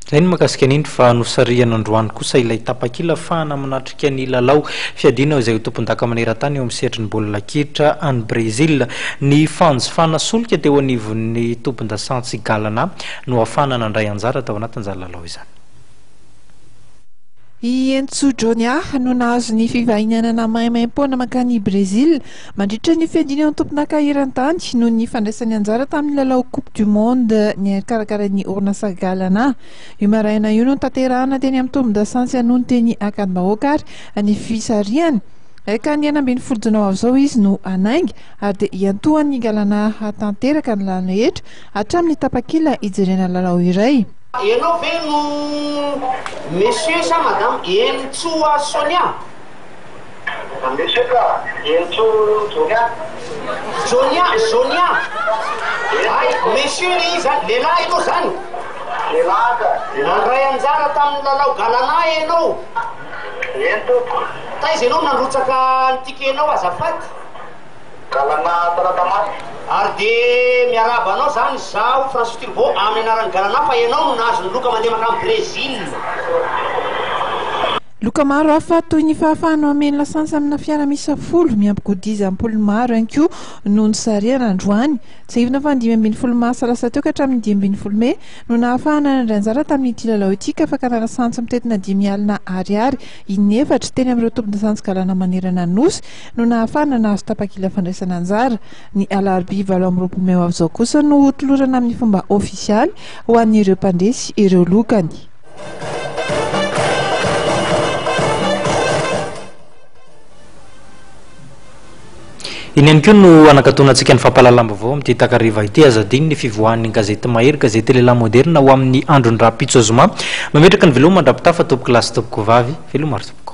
Izay ny mahakasika an'iny fa nosarihana androany kosa ilay tapakila afahana manatrika ny lalao fiadiana izay ho tompondaka maneran-tany eo amin'ny sehatry ny baolina kitra any Brezila. Ny fanjifana solika teo anivon'ny tobin-dasantsy Galana no ahafahana nandray anjara tao anatin'izany lalao izany. I Enzo Jonia no nahazo ny fivahinianana maimaimpoana mankany Brezila mandritra ny fiadiana ny tompondaka eran-tany noho ny fandraisany anjara tamin'ny lalao Coupe du Monde nikarakarain'ny orinasa Galana. Io maraina io no notanterahana teny amin'ny tobin-dasantsy Anony teny Ankadimbahoaka ary ny fisarihana ka ny 16 jona ho avy izao izy no hanainga ary dia hiantohan'ny Galana hahatanteraka ny lalana rehetra hatramin'ny tapakila hijerena lalao iray. Ianao ve no Monsieur sa Madame Henintsoa Sonia? Monsieur ka, Henintsoa Jonia. Jonia, Jonia. Hay, Monsieur le izy zany, lehilahy ianao zany? Lehilahy ka. Nandray anjara tamin'ny lalao Galana ianao? Eny tompoko. Taiza ianao nandrotsaka ny ticket-nao azafady? Galana Talatamaty. Ary dia miarahaba anao izany izaho Francis Turbo amin'ny anaran'ny Galana fa ianao no nahazo ny loka mandeha mankany Brésil. Loka maro hafa toy ny fahafahana mameno lasantsy amina fiara miisa folo miampy goodies am-polony maro ihany koa no nosarihana androany. Tsiahivina fa ny 15 marsa lasa teo ka hatramin'ny 15 mey no nahafahana nandray anjara tamin'ity lalao ity ka fakana lasantsy mitentina dimy alina ariary inefatra teny amin'ireo tobin-dasantsy Galana manerana ny Nosy no nahafahana nahazo tapakila fandraisana anjara. Ny alarobia 28 mey ho avy izao kosa no hotolorana amin'ny fomba ofisialy ho an'ireo mpandresy ireo lokany. Iny ihany koa no hanakatonantsika ny fampahalalam-baovao amin'ity takariva ity. Aza adino ny fivoahan'ny gazety Mahery, gazety lehilahy moderina ho amin'ny andron'ny rahampitso zoma. Mametraka ny veloma mandra-pitafa tompoko lahy sy tompoko vavy. Veloma ry tompoko.